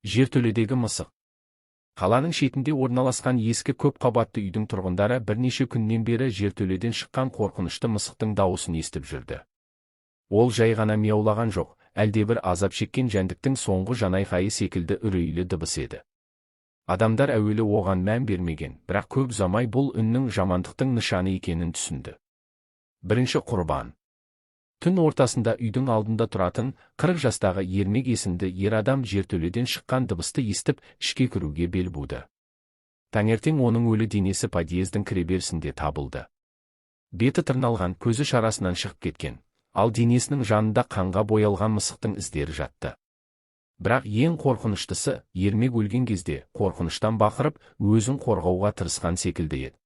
Жертөледегі мысық. Қаланың шетінде орналасқан ескі көп қабатты үйдің тұрғындары бірнеше күннен бері жертөледен шыққан қорқынышты мысықтың дауысын естіп жүрді. Ол жай ғана мияулаған жоқ, әлдебір азап шеккен жәндіктің соңғы жанайқайы секілді үрейлі дыбыс еді. Адамдар әуелі оған мән бермеген, бірақ көп ұзамай бұл үннің жамандықтың нышаны екенін түсінді. Бірінші құрбан. Түн ортасында үйдің алдында тұратын 40 жастағы Ермек есімді ер адам жертөледен шыққан дыбысты естіп, ішке кіруге бел буды. Таңертең оның өлі денесі подъездің кіреберісінде табылды. Беті тырналған, көзі шарасынан шығып кеткен, ал денесінің жанында қанға боялған мысықтың іздері жатты. Бірақ ең қорқыныштысы, Ермек өлген кезде қорқыныштан бақырып, өзін қорғауға тырысқан секілді еді.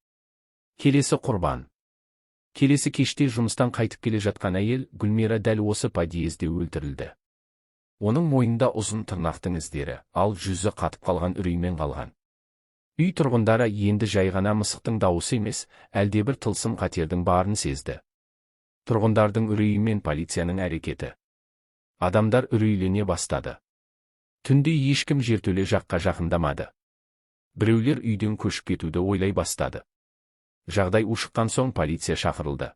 Келесі құрбан. Келесі кеште жұмыстан қайтып келе жатқан әйел Гүлмира дәл осы подъезде өлтірілді. Оның мойнында ұзын тырнақтың іздері, ал жүзі қатып қалған үреймен қалған. Үй тұрғындары енді жай ғана мысықтың дауысы емес, әлдебір тылсым қатердің барын сезді. Тұрғындардың үрейі мен полицияның әрекеті. Адамдар үрейлене бастады. Түнде ешкім жертөле жаққа жақындамады. Біреулер үйден көшіп кетуді ойлай бастады. Жағдай ушыққан соң полиция шақырылды.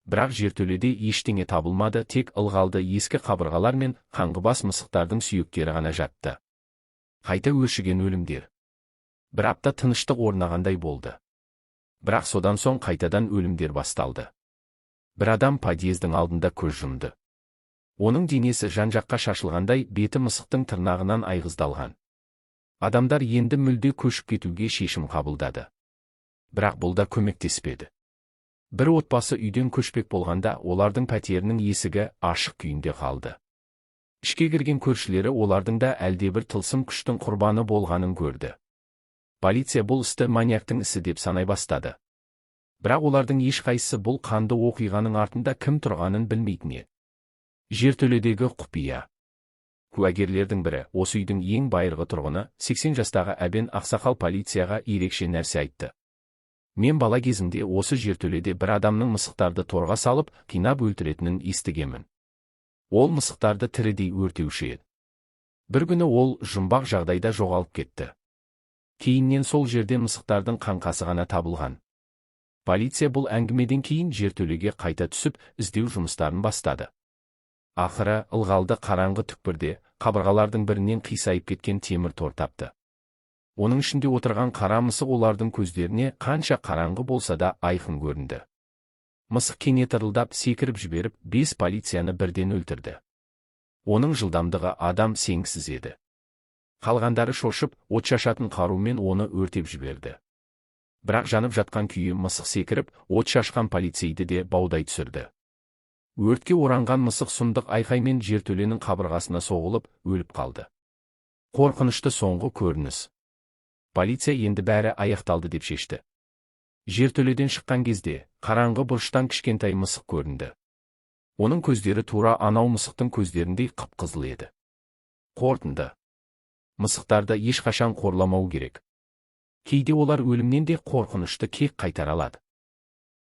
Бірақ жертөледе ештеңе табылмады, тек ылғалды ескі қабырғалар мен қаңғыбас мысықтардың сүйектері ғана жатты. Қайта өршіген өлімдер. Бір апта тыныштық орнағандай болды. Бірақ содан соң қайтадан өлімдер басталды. Бір адам подъездің алдында көз жұмды. Оның денесі жан-жаққа шашылғандай, беті мысықтың тырнағынан айғыздалған. Адамдар енді мүлде көшіп кетуге шешім қабылдады. Бірақ бұл да көмектеспеді. Бір отбасы үйден көшпек болғанда, олардың пәтерінің есігі ашық күйінде қалды. Ішке кірген көршілері олардың да әлдебір тылсым күштің құрбаны болғанын көрді. Полиция бұл істі маньяктың ісі деп санай бастады. Бірақ олардың ешқайсысы бұл қанды оқиғаның артында кім тұрғанын білмейтін еді. Жертөледегі құпия. Куәгерлердің бірі, осы үйдің ең байырғы тұрғыны, 80 жастағы Әбен ақсақал полицияға ерекше нәрсе айтты. Мен бала кезімде осы жертөледе бір адамның мысықтарды торға салып, қинап өлтіретінін естігемін. Ол мысықтарды тірідей өртеуші еді. Бір күні ол жұмбақ жағдайда жоғалып кетті. Кейіннен сол жерден мысықтардың қаңқасы ғана табылған. Полиция бұл әңгімеден кейін жертөлеге қайта түсіп, іздеу жұмыстарын бастады. Ақыры ылғалды қараңғы түкпірде қабырғалардың бірінен қисайып кеткен темір тор тапты. Оның ішінде отырған қара мысық олардың көздеріне қанша қараңғы болса да айқын көрінді. Мысық кенет ырылдап секіріп жіберіп, 5 полицияны бірден өлтірді. Оның жылдамдығы адам сенгісіз еді. Қалғандары шошып, от шашатын қарумен оны өртеп жіберді. Бірақ жанып жатқан күйі мысық секіріп, от шашқан полицейді де баудай түсірді. Өртке оранған мысық сұмдық айқаймен жертөленің қабырғасына соғылып, өліп қалды. Қорқынышты соңғы көрініс. Полиция енді бәрі аяқталды деп шешті. Жертөледен шыққан кезде, қараңғы бұрыштан кішкентай мысық көрінді. Оның көздері тура анау мысықтың көздеріндей қып-қызыл еді. Қорытынды. Мысықтарды ешқашан қорламау керек. Кейде олар өлімнен де қорқынышты кек қайтара алады.